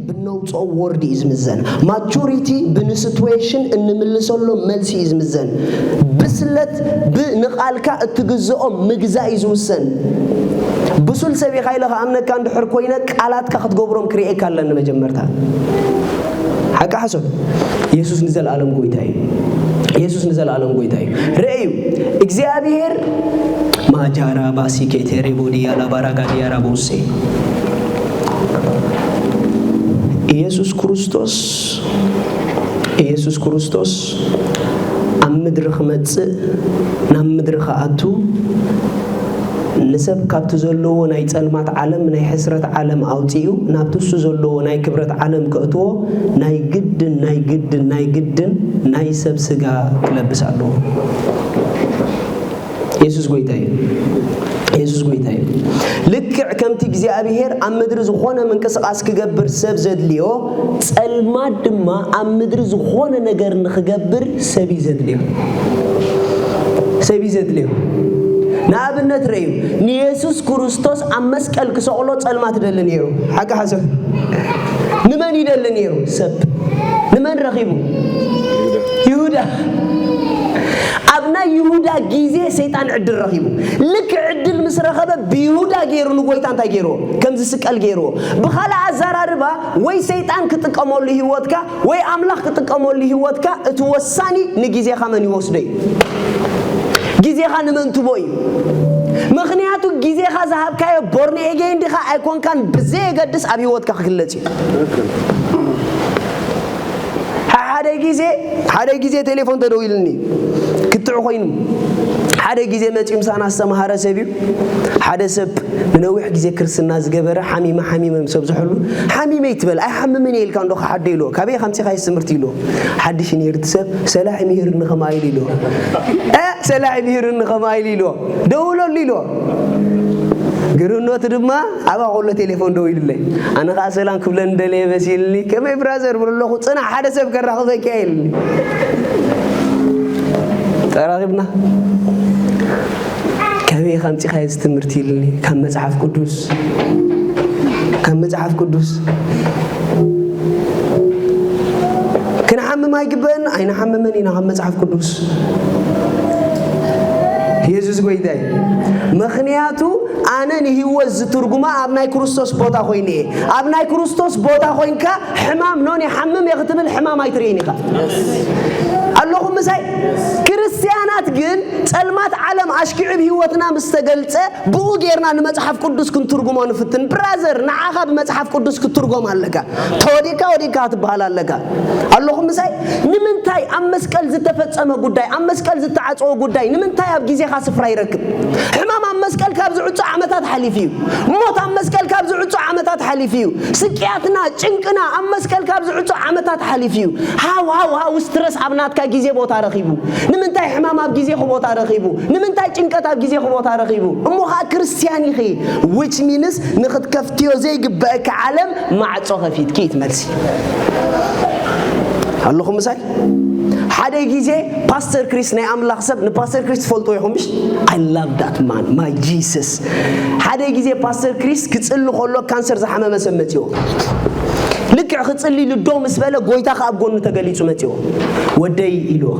ብነውፅኦ ወርድ እዩ ዝምዘን። ማቹሪቲ ብንስቱዌሽን እንምልሰሎ መልሲ እዩ ዝምዘን። ብስለት ብንቓልካ እትግዝኦ ምግዛእ እዩ ዝውሰን። ብሱል ሰብ ኢኻ ኢለ ክኣምነካ እንድሕር ኮይነ፣ ቃላትካ ክትገብሮም ክርእየካ ኣለኒ መጀመርታ። ሓቂ ሓሶት? የሱስ ንዘለኣለም ጎይታ እዩ። የሱስ ንዘለኣለም ጎይታ እዩ። ርእዩ እግዚኣብሔር ማጃራ ባሲኬቴ ሬቦዲያ ላባራጋዲያ ራቦሴ ኢየሱስ ክርስቶስ ኢየሱስ ክርስቶስ ኣብ ምድሪ ክመጽእ፣ ናብ ምድሪ ክኣቱ፣ ንሰብ ካብቲ ዘለዎ ናይ ጸልማት ዓለም፣ ናይ ሕስረት ዓለም ኣውጺኡ ናብቲ እሱ ዘለዎ ናይ ክብረት ዓለም ከእትዎ ናይ ግድን ናይ ግድን ናይ ግድን ናይ ሰብ ስጋ ክለብስ ኣለዎ። የሱስ ጎይታ እዩ። የሱስ ጎይታ እዩ። ልክዕ ከምቲ እግዚኣብሔር ኣብ ምድሪ ዝኾነ ምንቅስቓስ ክገብር ሰብ ዘድልዮ፣ ጸልማት ድማ ኣብ ምድሪ ዝኾነ ነገር ንኽገብር ሰብ እዩ ዘድልዮ። ሰብ እዩ ዘድልዮ። ንኣብነት ረእዩ፣ ንየሱስ ክርስቶስ ኣብ መስቀል ክሰቕሎ ጸልማት ደሊ ነይሩ። ሓቂ ሓሶት? ንመን ይደሊ ነይሩ? ሰብ። ንመን ረኺቡ? ይሁዳ። ኣብ ናይ ይሁዳ ግዜ ሰይጣን ዕድል ረኺቡ። ልክዕ ዕድል ምስ ረኸበ ብይሁዳ ገይሩ ንጎይታ እንታይ ገይርዎ? ከም ዝስቀል ገይርዎ። ብኻልእ ኣዘራርባ ወይ ሰይጣን ክጥቀመሉ ህይወትካ ወይ ኣምላኽ ክጥቀመሉ ህይወትካ እቲ ወሳኒ ንግዜኻ መን ይወስዶ እዩ? ግዜኻ ንመን ትቦ እዩ? ምኽንያቱ ግዜኻ ዝሃብካዮ ቦርኒ ኤጌን ዲኻ ኣይኮንካን ብዘየገድስ ኣብ ህይወትካ ክግለጽ እዩ። ሓደ ግዜ ሓደ ግዜ ቴሌፎን ተደዊልኒ ክትዕ ኮይኑ ሓደ ግዜ መጺኡ ምሳና ዝተምሃረ ሰብ እዩ። ሓደ ሰብ ንነዊሕ ግዜ ክርስትና ዝገበረ ሓሚመ ሓሚመ ምስ ኣብዝሐሉ ሓሚመ ይትበል ኣይሓምምን እየ ኢልካ እንዶ ክሓደ ኢልዎ ካበይ ከምፂኻዮ ትምህርቲ ኢልዎ። ሓድሽ ንሄርቲ ሰብ ሰላሒ ምሂርኒ ከማይሉ ኢልዎ። እ ሰላሒ ምሂርኒ ከማይሉ ኢልዎ። ደውለሉ ኢልዎ። ግርኖት ድማ ኣብኣ ከሎ ቴሌፎን ደው ኢሉለይ። ኣነ ኸዓ ሰላም ክብለኒ ደለየ መሲልኒ። ከመይ ብራዘር ብሎ ኣለኹ፣ ጽናሕ ሓደ ሰብ ከራኽበኪ እየ ኢሉኒ። ተራኺብና። ከመይ ኢኻ ኣምጺኻዮ እዚ ትምህርቲ ኢሉኒ። ካብ መጽሓፍ ቅዱስ፣ ካብ መጽሓፍ ቅዱስ። ክንሓምም ኣይግበእን፣ ኣይንሓምምን ኢና ካብ መጽሓፍ ቅዱስ። የሱስ ጎይታ እዩ። ምኽንያቱ ኣነ ንህይወት ዝትርጉማ ኣብ ናይ ክርስቶስ ቦታ ኮይነ እየ። ኣብ ናይ ክርስቶስ ቦታ ኮይንካ ሕማም ኖን ይሓምም እየ ክትብል ሕማም ኣይትርእይን ኢኻ። ኣለኹም ምሳይ? ክርስትያናት ግን ጸልማት ዓለም ኣሽኪዑ ኣብ ህይወትና ምስ ተገልጸ ብኡ ጌርና ንመጽሓፍ ቅዱስ ክንትርጉሞ ንፍትን። ብራዘር፣ ንዓኻ ብመጽሓፍ ቅዱስ ክትትርጎም ኣለካ። ተወዲእካ ወዲእካ ትበሃል ኣለካ። ኣለኹም ምሳይ? ንምንታይ ኣብ መስቀል ዝተፈጸመ ጉዳይ፣ ኣብ መስቀል ዝተዓጸወ ጉዳይ ንምንታይ ኣብ ግዜኻ ስፍራ ይረክብ? ሕማም ኣብ መስቀል ካብ ዝዕጾ ዓመታት ሓሊፉ እዩ። ሞት ኣብ መስቀል ካብ ዝዕጾ ዓመታት ሓሊፉ እዩ። ስቅያትና፣ ጭንቅና ኣብ መስቀል ካብ ዝዕጾ ዓመታት ሓሊፉ እዩ። ሃው ሃው ሃው ስትረስ ኣብ ናትካ ግዜ ቦታ ረኺቡ። ንምንታይ ሕማም ኣብ ግዜኹ ቦታ ረኺቡ? ንምንታይ ጭንቀት ኣብ ግዜኹ ቦታ ረኺቡ? እሞ ኸዓ ክርስትያን ኢኺ። Which means ንኽትከፍትዮ ዘይግበአኪ ዓለም ማዕጾ ከፊትኪ እዩ ትመልሲ። ኣለኹም ምሳይ? ሓደ ግዜ ፓስተር ክሪስ ናይ ኣምላኽ ሰብ ንፓስተር ክሪስ ትፈልጥዎ ኢኹም ምሽ? I love that man, my Jesus። ሓደ ግዜ ፓስተር ክሪስ ክጽሊ ከሎ ካንሰር ዝሓመመ ሰብ መጺዎ። ልክዕ ክጽሊ ኢሉ ዶ ምስ በለ ጎይታ ከኣ ኣብ ጎኑ ተገሊጹ መጺዎ። ወደይ ኢልዎ።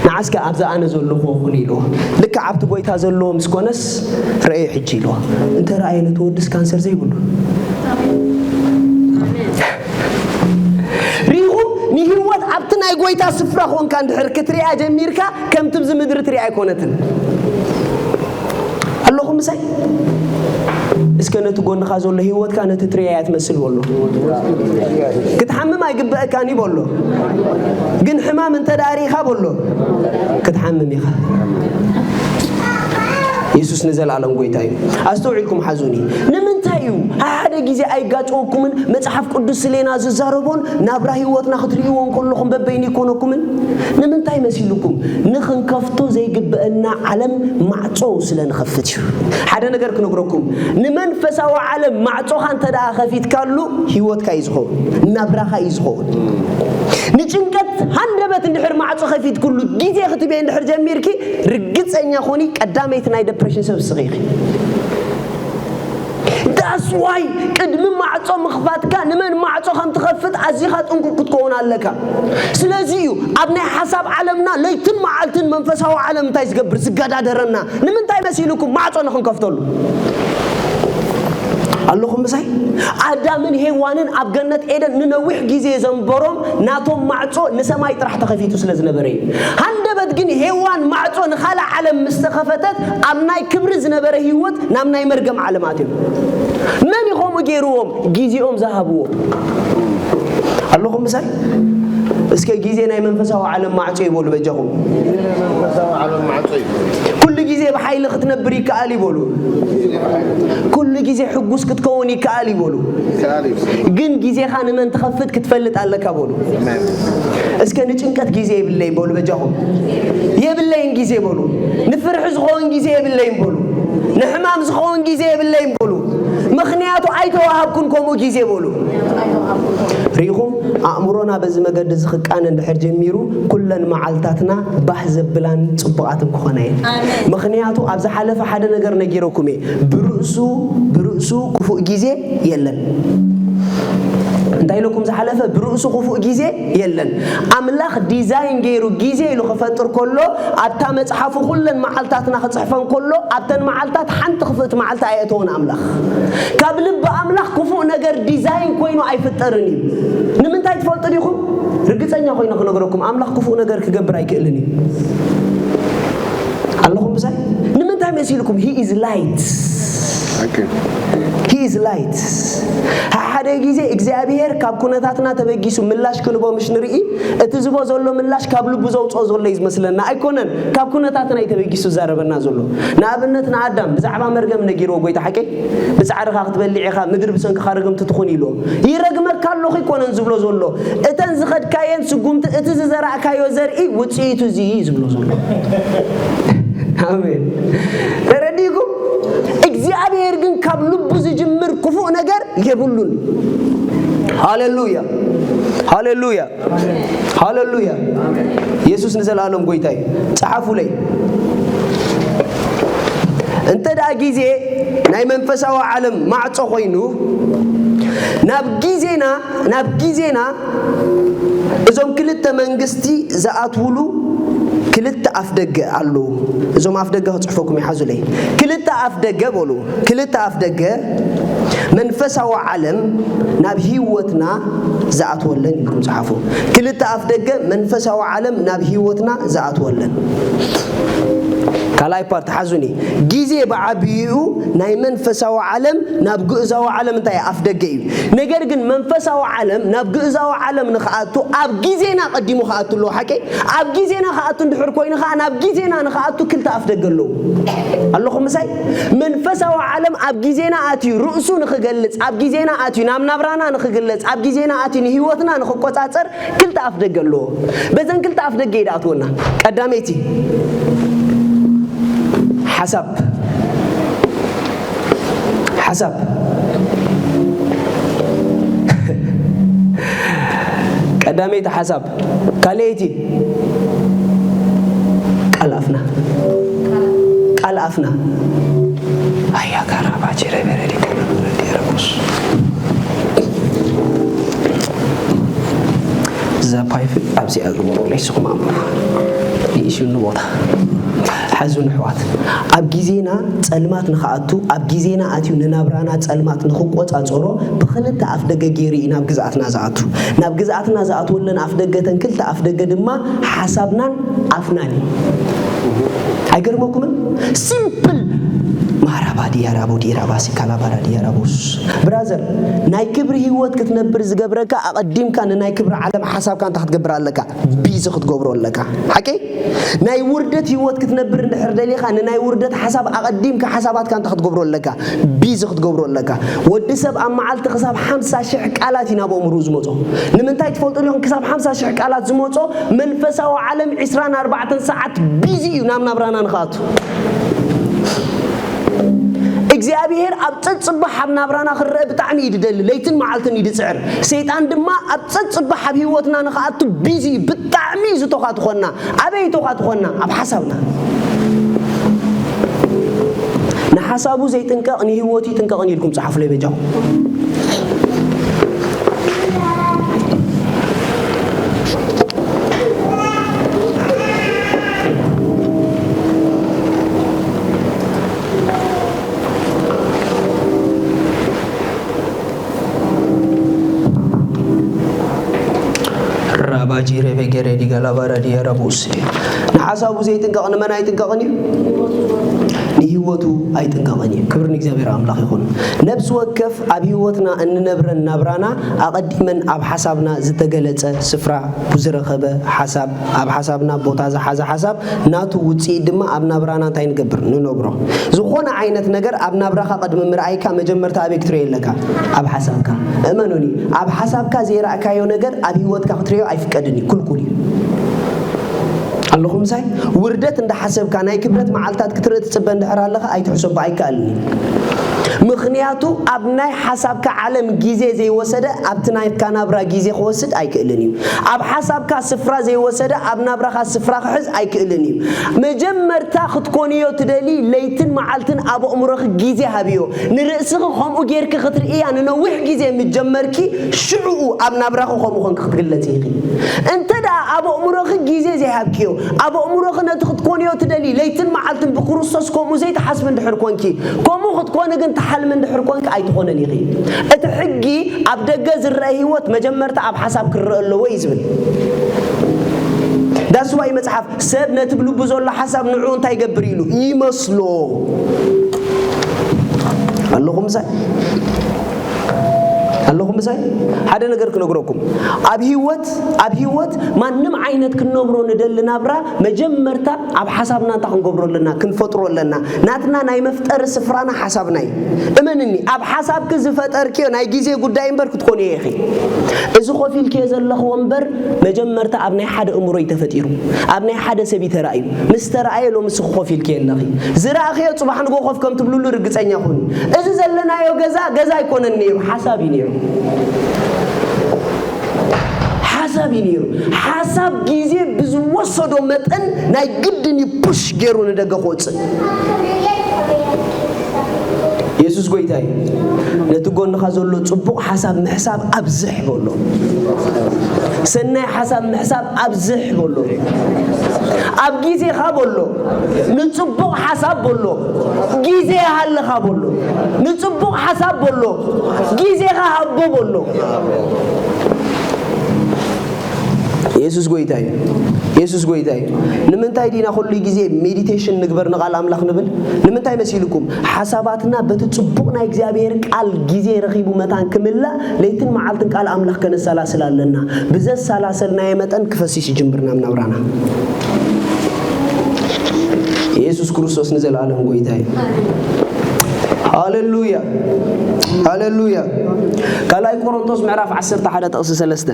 ንዓስከ ኣብዛ ኣነ ዘለኹዎ ኩን ኢልዎ። ልክዕ ኣብቲ ጎይታ ዘለዎ ምስ ኮነስ ረኣዮ ሕጂ ኢልዎ። እንተ ረኣየ ነቲ ወድስ ካንሰር ዘይብሉ። ሪኹም ንህይወት ኣብቲ ናይ ጎይታ ስፍራ ኮንካ እንድሕር ክትሪኣ ጀሚርካ ከምቲ ብዚ ምድሪ ትሪኣ ኣይኮነትን። ኣለኹም ምሳይ? እስከ ነቲ ጎንኻ ዘሎ ህይወትካ ነቲ ትሪኣያ ትመስል በሎ። ክትሓምም ኣይግበአካን እዩ በሎ። ግን ሕማም እንተ ደኣ ርኢኻ በሎ ክትሓምም ኢኻ። የሱስ ንዘለኣለም ጎይታ እዩ። ኣስተውዒልኩም ሓዙኒ። ንምንታይ እዩ ሓደ ግዜ ኣይጋጨወኩምን? መጽሓፍ ቅዱስ ስሌና ዝዛረቦን ናብራ ህይወትና ክትርእይዎ እንከለኹም በበይኑ ይኮነኩምን? ንምንታይ መሲልኩም? ንኽንከፍቶ ዘይግበአና ዓለም ማዕጾ ስለ ንኸፍት እዩ። ሓደ ነገር ክነግረኩም፣ ንመንፈሳዊ ዓለም ማዕጾኻ እንተ ደኣ ከፊትካሉ ህይወትካ እዩ ዝኸውን፣ ናብራኻ እዩ ዝኸውን። ንጭንቀት ሃንደበት እንድሕር ማዕጾ ከፊትኩሉ ግዜ ክትበይ እንድሕር ጀሚርኪ ርግጸኛ ኾኒ ቀዳመይቲ ናይ ደፕሬሽን ሰብ እስኺ ኢኺ። That's ዋይ ቅድሚ ማዕጾ ምኽፋትካ ንመን ማዕጾ ከም ትኸፍት ኣዚኻ ጥንቁቕ ክትከውን ኣለካ። ስለዚ እዩ ኣብ ናይ ሓሳብ ዓለምና ለይትን መዓልትን መንፈሳዊ ዓለም እንታይ ዝገብር ዝገዳደረና። ንምንታይ መሲልኩም ማዕጾ ንኽንከፍተሉ ኣለኹም ምሳይ? ኣዳምን ሄዋንን ኣብ ገነት ኤደን ንነዊሕ ግዜ ዘንበሮም ናቶም ማዕጾ ንሰማይ ጥራሕ ተኸፊቱ ስለ ዝነበረ እዩ። ሃንደበት ግን ሄዋን ማዕጾ ንኻልእ ዓለም ምስ ተኸፈተት ኣብ ናይ ክብሪ ዝነበረ ህይወት ናብ ናይ መርገም ዓለም ኣትዮም። መን እዩ ከምኡ ገይርዎም? ግዜኦም ዝሃብዎም ኣለኹም ምሳይ? እስከ ግዜ ናይ መንፈሳዊ ዓለም ማዕጾ ይበሉ በጃኹም። መንፈሳዊ ዓለም ማዕጾ እዩ። ኩሉ ግዜ ብሓይሊ ክትነብር ይከኣል ይበሉ። ኩሉ ግዜ ሕጉስ ክትከውን ይከኣል ይበሉ። ይከኣል እዩ። ግን ግዜኻ ንመን ትኸፍት ክትፈልጥ ኣለካ በሉ። እስከ ንጭንቀት ግዜ የብለይን በሉ በጃኹም። የብለይን ግዜ በሉ። ንፍርሒ ዝኸውን ግዜ የብለይን በሉ። ንሕማም ዝኸውን ግዜ የብለይን በሉ። ምኽንያቱ ኣይተዋሃብኩን ከምኡ ግዜ በሉ። ርኢኹም ኣእምሮና በዚ መገዲ እዚ ክቃነ እንድሕር ጀሚሩ ኩለን መዓልታትና ባህ ዘብላን ጽቡቓትን ክኾና እየን። ኣሜን። ምኽንያቱ ኣብ ዝሓለፈ ሓደ ነገር ነጊረኩም እየ። ብርእሱ ብርእሱ ክፉእ ግዜ የለን። እንታይ ኢለኩም ዝሓለፈ? ብርእሱ ክፉእ ግዜ የለን። ኣምላኽ ዲዛይን ገይሩ ግዜ ኢሉ ክፈጥር ከሎ ኣብታ መጽሓፉ ኩለን መዓልታትና ክጽሕፈን ከሎ ኣብተን መዓልታት ሓንቲ ክፍእት መዓልቲ ኣየእተወን ኣምላኽ። ካብ ልቢ ኣምላኽ ክፉእ ነገር ዲዛይን ኮይኑ ኣይፍጠርን እዩ። ንምንታይ ትፈልጡ ዲኹም? ርግጸኛ ኮይነ ክነግረኩም ኣምላኽ ክፉእ ነገር ክገብር ኣይክእልን እዩ። ኣለኹም ብሳይ ንምንታይ መሲልኩም? He is light. He is light። ሓደ ግዜ እግዚኣብሔር ካብ ኩነታትና ተበጊሱ ምላሽ ክንቦ ምሽ ንርኢ፣ እቲ ዝቦ ዘሎ ምላሽ ካብ ልቡ ዘውፅኦ ዘሎ እዩ ዝመስለና ኣይኮነን። ካብ ኩነታትና እዩ ተበጊሱ ዝዛረበና ዘሎ። ንኣብነት ንኣዳም ብዛዕባ መርገም ነጊርዎ ጎይታ ሓቂ ብጻዕርኻ ክትበልዕ ኢኻ፣ ምድሪ ብሰንክኻ ርግምቲ ትኹን ኢልዎ። ይረግመካ ኣለኹ ኣይኮነን ዝብሎ ዘሎ። እተን ዝኸድካየን ስጉምቲ እቲ ዝዘራእካዮ ዘርኢ ውፅኢቱ እዚ እዩ ዝብሎ ዘሎ። ኣሜን። ተረዲእኩም? እግዚኣብሔር ግን ካብ ልቡ ዝጅምር ክፉእ ነገር የብሉን። ሃሌሉያ፣ ሃሌሉያ፣ ሃሌሉያ። የሱስ ንዘለኣለም ጎይታ እዩ። ጸሓፉለይ። እንተ ደኣ ግዜ ናይ መንፈሳዊ ዓለም ማዕጾ ኮይኑ ናብ ግዜና ናብ ግዜና እዞም ክልተ መንግስቲ ዝኣትውሉ ክልተ ኣፍ ደገ ኣለዉ። እዞም ኣፍ ደገ ክጽሕፈኩም ይሓዙለይ። ክልተ ኣፍ ደገ በሉ። ክልተ ኣፍ ደገ መንፈሳዊ ዓለም ናብ ህይወትና ዝኣትወለን ኢልኩም ጸሓፉ። ክልተ ኣፍ ደገ መንፈሳዊ ዓለም ናብ ህይወትና ዝኣትወለን። ካልኣይ ፓርት ሓዙኒ። ግዜ ብዓብይኡ ናይ መንፈሳዊ ዓለም ናብ ግእዛዊ ዓለም እንታይ ኣፍ ደገ እዩ። ነገር ግን መንፈሳዊ ዓለም ናብ ግእዛዊ ዓለም ንኽኣቱ ኣብ ግዜና ቀዲሙ ክኣቱ ኣለዎ። ሓቂ ኣብ ግዜና ክኣቱ እንድሕር ኮይኑ ከዓ ናብ ግዜና ንኽኣቱ ክልተ ኣፍ ደገ ኣለዎ። ኣለኹም ምሳይ? መንፈሳዊ ዓለም ኣብ ግዜና ኣትዩ ርእሱ ንኽገልጽ፣ ኣብ ግዜና ኣትዩ ናብ ናብራና ንኽግለጽ፣ ኣብ ግዜና ኣትዩ ንህይወትና ንኽቆጻጸር ክልተ ኣፍ ደገ ኣለዎ። በዘን ክልተ ኣፍ ደገ እዩ ድኣትወና። ቀዳመይቲ ሓሳብ ሓሳብ ቀዳመይቲ ሓሳብ ካልኣይቲ ቃል ኣፍና ቃል ኣፍና ኣያ ካራባቸ ረበረዲ ረኩስ እዛ ፓይፕ ኣብዚኣ ግበሩ ለይስኹም ኣምሩ ይእሽኑ ቦታ ሓዙን ኣሕዋት ኣብ ግዜና ጸልማት ንኽኣቱ ኣብ ግዜና ኣትዩ ንናብራና ጸልማት ንኽቆጻጸሮ ብኽልተ ኣፍ ደገ ገይሩ እዩ ናብ ግዝኣትና ዝኣቱ። ናብ ግዝኣትና ዝኣትወለን ኣፍ ደገ ተን ክልተ ኣፍ ደገ ድማ ሓሳብናን ኣፍናን እዩ። ኣይገርመኩምን? ሲምፕል ማራባ ዲያራቦ ዲራባሲ ካላባራ ዲያራቦስ ብራዘር ናይ ክብሪ ህይወት ክትነብር ዝገብረካ ኣቐዲምካ ንናይ ክብሪ ዓለም ሓሳብካ እንታይ ክትገብር ኣለካ? ቢዚ ክትገብሮ ኣለካ። ሓቂ ናይ ውርደት ህይወት ክትነብር እንድሕር ደሊኻ ንናይ ውርደት ሓሳብ ኣቐዲምካ ሓሳባትካ እንታይ ክትገብሮ ኣለካ? ቢዚ ክትገብሮ ኣለካ። ወዲ ሰብ ኣብ መዓልቲ ክሳብ ሓምሳ ሽሕ ቃላት እዩ ናብ ኣእምርኡ ዝመጾ። ንምንታይ ትፈልጡ ዲኹም? ክሳብ ሓምሳ ሽሕ ቃላት ዝመጾ መንፈሳዊ ዓለም ዕስራን ኣርባዕተን ሰዓት ቢዚ እዩ ናብ ናብራና ንኽኣቱ። እግዚኣብሔር ኣብ ጸጽባሕ ኣብ ናብራና ክረአ ብጣዕሚ እዩ ዝደሊ። ለይትን መዓልትን እዩ ዝጽዕር። ሰይጣን ድማ ኣብ ጸጽባሕ ኣብ ህይወትና ንኽኣቱ ቢዚ እዩ። ብጣዕሚ እዩ ዝተዃትኾና። ኣበይ ተዃትኾና? ኣብ ሓሳብና። ንሓሳቡ ዘይጥንቀቕ ንህይወቱ ይጥንቀቕን ኢልኩም ጸሓፉለይ በጃኹም። ራባጂ ሬቤጌሬ ዲጋላባራ ዲያራቡስ። ንሓሳቡ ዘይጥንቀቕ ንመን ኣይጥንቀቕን እዩ? ንህይወቱ ኣይጥንቀቕን እዩ። ክብሪ ንእግዚኣብሔር ኣምላኽ ይኹን። ነብሲ ወከፍ ኣብ ህይወትና እንነብረን ናብራና ኣቐዲመን ኣብ ሓሳብና ዝተገለጸ ስፍራ ብዝረኸበ ሓሳብ፣ ኣብ ሓሳብና ቦታ ዝሓዘ ሓሳብ ናቱ ውጽኢት ድማ ኣብ ናብራና እንታይ ንገብር? ንነብሮ። ዝኾነ ዓይነት ነገር ኣብ ናብራኻ ቅድሚ ምርኣይካ መጀመርታ ኣበይ ክትርእዮ ኣለካ? ኣብ ሓሳብካ። እመኑኒ፣ ኣብ ሓሳብካ ዘይረኣካዮ ነገር ኣብ ህይወትካ ክትርእዮ ኣይፍቀድን እዩ፣ ክልኩል እዩ። ኣለኹም ምሳይ? ውርደት እንዳሓሰብካ ናይ ክብረት መዓልታት ክትርኢ ትጽበ እንድሕር ኣለኻ ኣይትሕሰቦ፣ ኣይከኣልን እዩ። ምኽንያቱ ኣብ ናይ ሓሳብካ ዓለም ግዜ ዘይወሰደ ኣብቲ ናይካ ናብራ ግዜ ክወስድ ኣይክእልን እዩ። ኣብ ሓሳብካ ስፍራ ዘይወሰደ ኣብ ናብራኻ ስፍራ ክሕዝ ኣይክእልን እዩ። መጀመርታ ክትኮንዮ ትደሊ ለይትን መዓልትን ኣብ ኣእምሮኺ ግዜ ሃብዮ። ንርእስኺ ከምኡ ጌርኪ ክትርእያ ንነዊሕ ግዜ ምስ ጀመርኪ ሽዕኡ ኣብ ናብራኺ ከምኡ ኮንኪ ክትግለጺ ኢኺ። እንተ ደኣ ኣብ ኣእምሮኺ ግዜ ዘይሃብክዮ፣ ኣብ ኣእምሮኺ ነቲ ክትኮንዮ ትደሊ ለይትን መዓልትን ብክርስቶስ ከምኡ ዘይትሓስቢ እንድሕር ኮንኪ፣ ከምኡ ክትኮኒ ግን ትሓልሚ እንድሕር ኮንኪ ኣይትኾንን ኢኺ። እቲ ሕጊ ኣብ ደገ ዝረአ ህይወት መጀመርታ ኣብ ሓሳብ ክረአ ኣለዎ እዩ ዝብል። ዳስዋይ መጽሓፍ ሰብ ነቲ ብልቡ ዘሎ ሓሳብ ንዕኡ እንታይ ይገብር ኢሉ ይመስሎ። ኣለኹም ምሳይ? ኣለኹም ምሳይ? ሓደ ነገር ክነግረኩም። ኣብ ህይወት፣ ኣብ ህይወት ማንም ዓይነት ክንነብሮ ንደሊ ናብራ መጀመርታ ኣብ ሓሳብና እንታይ ክንገብሮ ኣለና? ክንፈጥሮ ኣለና። ናትና ናይ መፍጠሪ ስፍራና ሓሳብና እዩ። እመንኒ፣ ኣብ ሓሳብኪ ዝፈጠርክዮ ናይ ግዜ ጉዳይ እምበር ክትኮንዮ ኢኺ። እዚ ኮፍ ኢልክዮ ዘለኺ ወንበር መጀመርታ ኣብ ናይ ሓደ እምሮ እዩ ተፈጢሩ። ኣብ ናይ ሓደ ሰብ እዩ ተራእዩ። ምስ ተራእየ ሎሚ ንስኺ ኮፍ ኢልክዮ ኣለኺ። ዝረኣኽዮ ጽባሕ ንግሆ ኮፍ ከም ትብልሉ ርግጸኛ ኩኒ። እዚ ዘለናዮ ገዛ፣ ገዛ ኣይኮነን ነይሩ፣ ሓሳብ እዩ ነይሩ። ሓሳብ እዩ ነይሩ። ሓሳብ ግዜ ብዝወሰዶ መጠን ናይ ግድን እዩ ፑሽ ገይሩ ንደገ ክወጽእ። የሱስ ጎይታ እዩ። ነቲ ጎንኻ ዘሎ ጽቡቕ ሓሳብ ምሕሳብ ኣብዝሕ በሎ። ሰናይ ሓሳብ ምሕሳብ ኣብዝሕ በሎ። ኣብ ግዜኻ በሎ። ንጽቡቕ ሓሳብ በሎ። ግዜ ይሃልኻ በሎ። ንጽቡቕ ሓሳብ በሎ። ግዜኻ ሃቦ በሎ። የሱስ ጎይታ እዩ። የሱስ ጎይታ እዩ። ንምንታይ ዲና ኩሉ ግዜ ሜዲቴሽን ንግበር ንቓል ኣምላኽ ንብል? ንምንታይ መሲልኩም? ሓሳባትና በቲ ጽቡቕ ናይ እግዚኣብሔር ቃል ግዜ ረኺቡ መታን ክምላእ ለይትን መዓልትን ቃል ኣምላኽ ከነሰላስል ኣለና። ብዘሰላሰልናዮ መጠን ክፈስስ ይጅምር ናብ ናብራና። የሱስ ክርስቶስ ንዘለኣለም ጎይታ እዩ። ሃሌሉያ፣ ሃሌሉያ። ካልኣይ ቆሮንቶስ ምዕራፍ ዓሰርተ ሓደ ጥቕሲ ሰለስተ።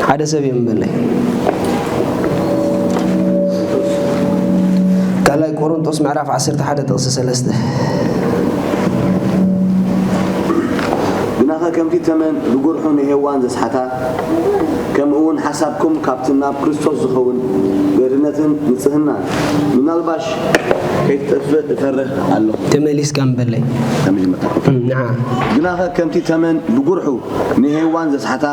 ሓደ ሰብ እዮም በለይ። ካልኣይ ቆሮንቶስ ምዕራፍ ዓሰርተ ሓደ ጥቕሲ ሰለስተ። ግናኸ ከምቲ ተመን ብጉርሑ ንሄዋን ዘስሓታ፣ ከምኡ እውን ሓሳብኩም ካብቲ ናብ ክርስቶስ ዝኸውን ገርነትን ንጽህናን ምናልባሽ ከይትጠፍእ እፈርህ ኣለኹ። ተመሊስካ እምበለይ። ካብ መጀመርታ። እም፣ ንዓ። ግናኸ ከምቲ ተመን ብጉርሑ ንሄዋን ዘስሓታ፣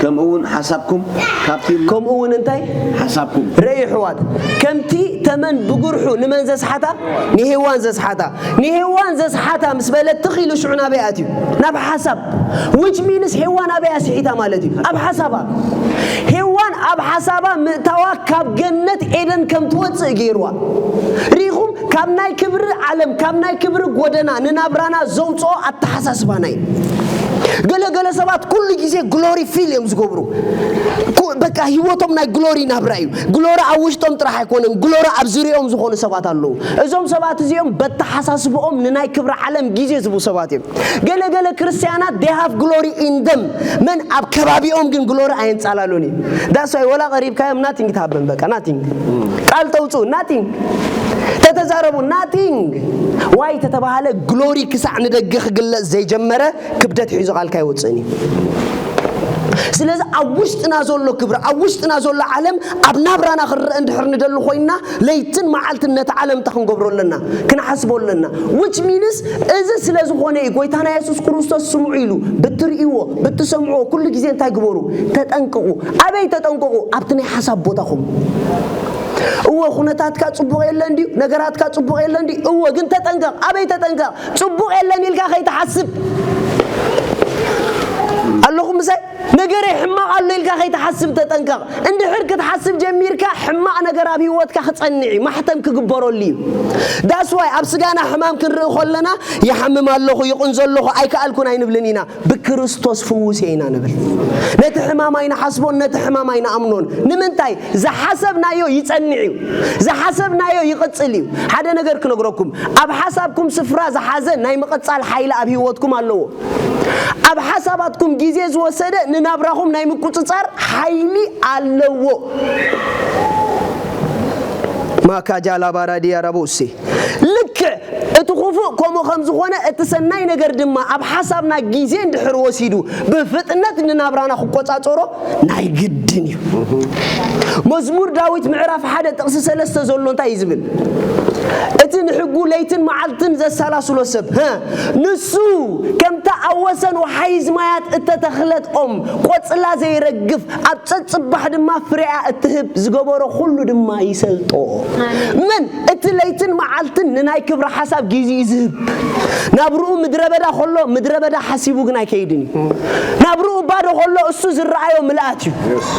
ከምኡ እውን ሓሳብኩም ካብቲ ከምኡ እውን እንታይ? ሓሳብኩም። ርእዩ ኣሕዋት፣ ከምቲ ተመን ብጉርሑ ንመን ዘስሓታ? ንሄዋን ዘስሓታ። ንሄዋን ዘስሓታ ምስ በለ ትኽ ኢሉ ሽዑ ናበይ ኣትዩ? ናብ ሓሳብ። Which means ሄዋን ኣበይ ኣስሒታ ማለት እዩ? ኣብ ሓሳባ። ሄዋን ኣብ ሓሳባ ምእታዋ ካብ ገነት ኤደን ከም ትወጽእ ገይርዋ። ርኢኹም? ካብ ናይ ክብሪ ዓለም፣ ካብ ናይ ክብሪ ጎደና ንናብራና ዘውጽኦ ኣተሓሳስባና እዩ። ገለ ገለ ሰባት ኩሉ ግዜ ግሎሪ ፊል እዮም ዝገብሩ። ኩ-፣ በቃ ህይወቶም ናይ ግሎሪ ናብራ እዩ። ግሎሪ ኣብ ውሽጦም ጥራሕ ኣይኮነን፣ ግሎሪ ኣብ ዙሪኦም ዝኾኑ ሰባት ኣለዉ። እዞም ሰባት እዚኦም በተሓሳስብኦም ንናይ ክብሪ ዓለም ግዜ ዝህቡ ሰባት እዮም። ገለ ገለ ክርስትያናት they have glory in them፣ መን ኣብ ከባቢኦም ግን ግሎሪ ኣየንጻላሉን እዩ። That's why ወላ ቀሪብካዮም ናቲንግ ትሃበን፣ በቃ ናቲንግ። ቃል ተውጽኡ ናቲንግ፣ ተተዛረቡ ናቲንግ። ዋይ ተተባሃለ ግሎሪ ክሳዕ ንደገ ክግለጽ ዘይጀመረ ክብደት ሒዙ ቃልካ ኣይወጽእን እዩ። ስለዚ ኣብ ውሽጥና ዘሎ ክብሪ፣ ኣብ ውሽጥና ዘሎ ዓለም ኣብ ናብራና ክረአ እንድሕር ንደሊ ኮይንና፣ ለይትን መዓልትን ነቲ ዓለም እንታይ ክንገብሮ ኣለና? ክንሓስቦ ኣለና። Which means እዚ ስለ ዝኾነ እዩ ጎይታና የሱስ ክርስቶስ ስምዑ ኢሉ፣ ብትርእይዎ ብትሰምዕዎ ኩሉ ግዜ እንታይ ግበሩ? ተጠንቀቑ። ኣበይ ተጠንቀቑ? ኣብቲ ናይ ሓሳብ ቦታኹም። እወ ኩነታትካ ጽቡቕ የለን ድዩ? ነገራትካ ጽቡቕ የለን ድዩ? እወ ግን ተጠንቀቕ። ኣበይ ተጠንቀቕ? ጽቡቕ የለን ኢልካ ከይትሓስብ። ኣለኹም ምሳይ? ነገረይ ሕማቕ ኣሎ ኢልካ ከይትሓስብ ተጠንቀቕ። እንድሕር ክትሓስብ ጀሚርካ ሕማቕ ነገር ኣብ ህይወትካ ክጸንዕ እዩ፣ ማሕተም ክግበረሉ እዩ። That's why ኣብ ስጋና ሕማም ክንርኢ ከለና ይሓምም ኣለኹ፣ ይቕንዞ ኣለኹ፣ ኣይከኣልኩን ኣይንብልን ኢና። ብክርስቶስ ፍዉስ እየ ኢና ንብል። ነቲ ሕማም ኣይንሓስቦን፣ ነቲ ሕማም ኣይንኣምኖን። ንምንታይ? ዝሓሰብናዮ ይጸንዕ እዩ፣ ዝሓሰብናዮ ይቕጽል እዩ። ሓደ ነገር ክነግረኩም፣ ኣብ ሓሳብኩም ስፍራ ዝሓዘ ናይ ምቕጻል ሓይሊ ኣብ ህይወትኩም ኣለዎ። ኣብ ሓሳባትኩም ግዜ ዝወሰደ ንናብራኹም ናይ ምቁጽጻር ሓይሊ ኣለዎ። ማካጃላ ባራዲያ ራቦሴ። ልክዕ እቲ ክፉእ ከምኡ ከም ዝኾነ፣ እቲ ሰናይ ነገር ድማ ኣብ ሓሳብና ግዜ እንድሕር ወሲዱ ብፍጥነት ንናብራና ክቆጻጸሮ ናይ ግድን እዩ። መዝሙር ዳዊት ምዕራፍ ሓደ ጥቕሲ ሰለስተ ዘሎ እንታይ እዩ ዝብል? እቲ ንሕጉ ለይትን መዓልትን ዘሰላስሎ ሰብ፣ ሀ፣ ንሱ ከምታ ኣብ ወሰን ወሓይዝ ማያት እተተኽለት ኦም ቆጽላ ዘይረግፍ፣ ኣብ ጸጽባሕ ድማ ፍሬኣ እትህብ፣ ዝገበሮ ኩሉ ድማ ይሰልጦ። ኣሜን። መን? እቲ ለይትን መዓልትን ንናይ ክብሪ ሓሳብ ግዜ እዩ ዝህብ። ናብርኡ ምድረ በዳ ከሎ ምድረ በዳ ሓሲቡ ግን ኣይከይድን እዩ። ናብርኡ ባዶ ከሎ እሱ ዝረኣዮ ምልኣት እዩ። Yes።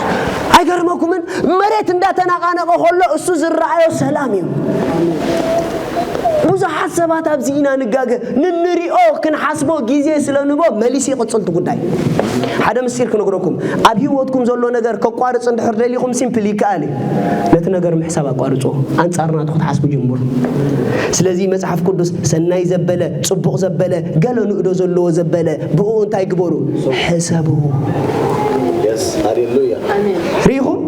ኣይገርመኩምን? መሬት እንዳተናቃነቀ ከሎ እሱ ዝረኣዮ ሰላም እዩ። ብዙሓት ሰባት ኣብዚ ኢና ንጋገ። ንንሪኦ ክንሓስቦ ግዜ ስለ ንቦ መሊስ ይቕጽል እቲ ጉዳይ። ሓደ ምስጢር ክነግረኩም፣ ኣብ ህይወትኩም ዘሎ ነገር ከቋርጽ እንድሕር ደሊኹም ሲምፕል ይከኣል እዩ። ነቲ ነገር ምሕሳብ ኣቋርጾ፣ ኣንጻር ናቱ ክትሓስቡ ጀምሩ። ስለዚ መጽሓፍ ቅዱስ ሰናይ ዘበለ፣ ጽቡቕ ዘበለ፣ ገለ ንእዶ ዘለዎ ዘበለ ብኡ እንታይ ግበሩ? ሕሰቡ። Yes፣ ሃሌሉያ። ሪኹም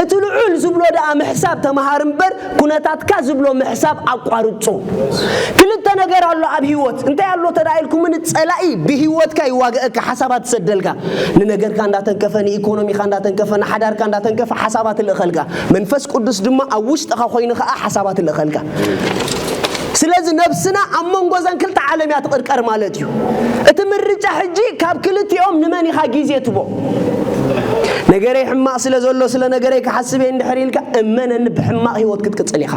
እቲ ልዑል ዝብሎ ደኣ ምሕሳብ ተምሃር እምበር ኩነታትካ ዝብሎ ምሕሳብ ኣቋርጾ። ክልተ ነገር ኣሎ ኣብ ህይወት። እንታይ ኣሎ ተዳኢልኩምን? ጸላኢ ብህይወትካ ይዋግአካ፣ ሓሳባት ትሰደልካ። ንነገርካ እንዳተንከፈ፣ ንኢኮኖሚካ እንዳተንከፈ፣ ንሓዳርካ እንዳተንከፈ ሓሳባት ልእኸልካ። መንፈስ ቅዱስ ድማ ኣብ ውሽጥኻ ኮይኑ ከኣ ሓሳባት ልእኸልካ። ስለዚ ነብስና ኣብ መንጎ እዘን ክልተ ዓለም እያ ትቕርቀር ማለት እዩ። እቲ ምርጫ ሕጂ ካብ ክልቲኦም ንመን ኢኻ ግዜ ትቦ? ነገረይ ሕማቕ ስለ ዘሎ ስለ ነገረይ ክሓስብ እየ እንድሕር ኢልካ እመነኒ ብሕማቕ ህይወት ክትቅጽል ኢኻ።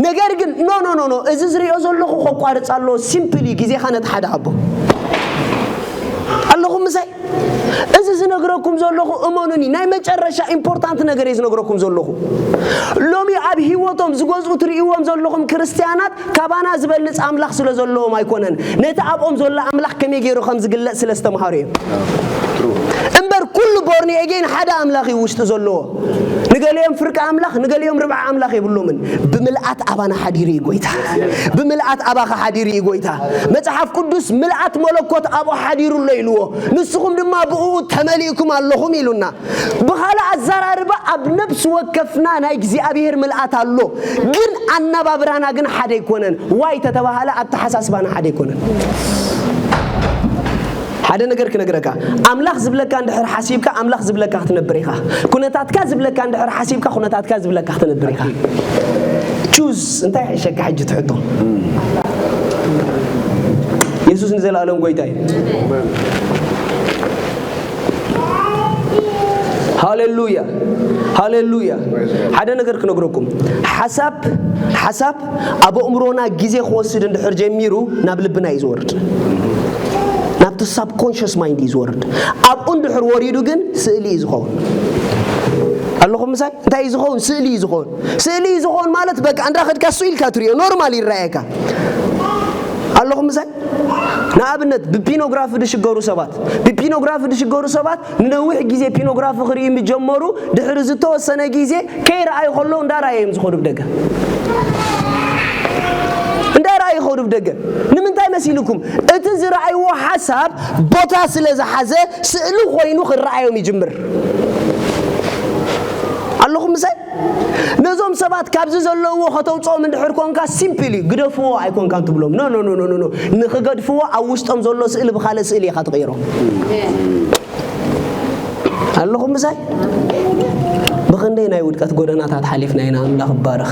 ነገር ግን ኖ ኖ ኖ ኖ እዚ ዝሪኦ ዘለኹ ከቋርጽ ኣለዎ። ሲምፕል እዩ። ግዜኻ ነቲ ሓደ ሃቦ። ኣለኹም ምሳይ? እዚ ዝነግረኩም ዘለኹ እመኑኒ ናይ መጨረሻ ኢምፖርታንት ነገር እየ ዝነግረኩም ዘለኹ። ሎሚ ኣብ ህይወቶም ዝገዝኡ ትርእይዎም ዘለኹም ክርስትያናት ካባና ዝበልጽ ኣምላኽ ስለ ዘለዎም ኣይኮነን፣ ነቲ ኣብኦም ዘሎ ኣምላኽ ከመይ ገይሩ ከም ዝግለጽ ስለ ዝተምሃሩ እዮም። እምበር ኩሉ ቦርኒ ኤጌን ሓደ ኣምላኽ እዩ ውሽጢ ዘለዎ። ንገሊኦም ፍርቂ ኣምላኽ፣ ንገሊኦም ርብዓ ኣምላኽ የብሎምን። ብምልኣት ኣባና ሓዲሩ እዩ ጎይታ። ብምልኣት ኣባኻ ሓዲሩ እዩ ጎይታ። መጽሓፍ ቅዱስ ምልኣት መለኮት ኣብኡ ሓዲሩ ኣሎ ኢልዎ። ንስኹም ድማ ብእኡ ተመሊእኩም ኣለኹም ኢሉና። ብኻልእ ኣዘራርባ ኣብ ነብሲ ወከፍና ናይ እግዚኣብሔር ምልኣት ኣሎ። ግን ኣነባብራና ግን ሓደ ኣይኮነን። ዋይ ተተባሃለ ኣተሓሳስባና ሓደ ኣይኮነን። ሓደ ነገር ክነግረካ፣ ኣምላኽ ዝብለካ እንድሕር ሓሲብካ ኣምላኽ ዝብለካ ክትነብር ኢኻ። ኩነታትካ ዝብለካ እንድሕር ሓሲብካ ኩነታትካ ዝብለካ ክትነብር ኢኻ። ቹዝ እንታይ ይሕሸካ ሕጂ ትሕቶ? የሱስ ንዘለኣለም ጎይታ እዩ። ሃሌሉያ ሃሌሉያ። ሓደ ነገር ክነግረኩም፣ ሓሳብ ሓሳብ ኣብ ኣእምሮና ግዜ ክወስድ እንድሕር ጀሚሩ ናብ ልብና እዩ ዝወርድ፣ ናብቲ ሳብኮንሽስ ማይንድ እዩ ዝወርድ። ኣብኡ እንድሕር ወሪዱ ግን ስእሊ እዩ ዝኸውን። ኣለኹም ምሳይ? እንታይ እዩ ዝኸውን? ስእሊ እዩ ዝኸውን። ስእሊ እዩ ዝኸውን ማለት በቃ እንዳ ኸድካ እሱ ኢልካ ትሪኦ ኖርማል ይረኣየካ። ኣለኹም ምሳይ? ንኣብነት ብፒኖግራፊ ዝሽገሩ ሰባት ብፒኖግራፊ ዝሽገሩ ሰባት ንነዊሕ ግዜ ፒኖግራፊ ክርእዩ ምስ ጀመሩ ድሕሪ ዝተወሰነ ግዜ ከይረኣዩ ከለዉ እንዳረኣዩ እዮም ዝኸዱ ብደገ እንዳረኣዩ ይኸዱ ብደገ። ንምንታይ መሲልኩም? እቲ ዝረኣይዎ ሓሳብ ቦታ ስለ ዝሓዘ ስእሊ ኮይኑ ክረኣዮም ይጅምር። ኣለኹም ምሳይ? እዞም ሰባት ካብዚ ዘለውዎ ከተውፅኦም እንድሕር ኮንካ፣ ሲምፕል እዩ፣ ግደፍዎ ኣይኮንካን ትብሎም። ኖ ኖ ኖ ኖ ኖ፣ ንክገድፍዎ ኣብ ውሽጦም ዘሎ ስእሊ ብካልእ ስእሊ ኢኻ ትቕይሮ። ኣለኹም ምሳይ? ብኽንደይ ናይ ውድቀት ጎደናታት ሓሊፍና ኢና፣ ኣምላኽ ይባረኽ።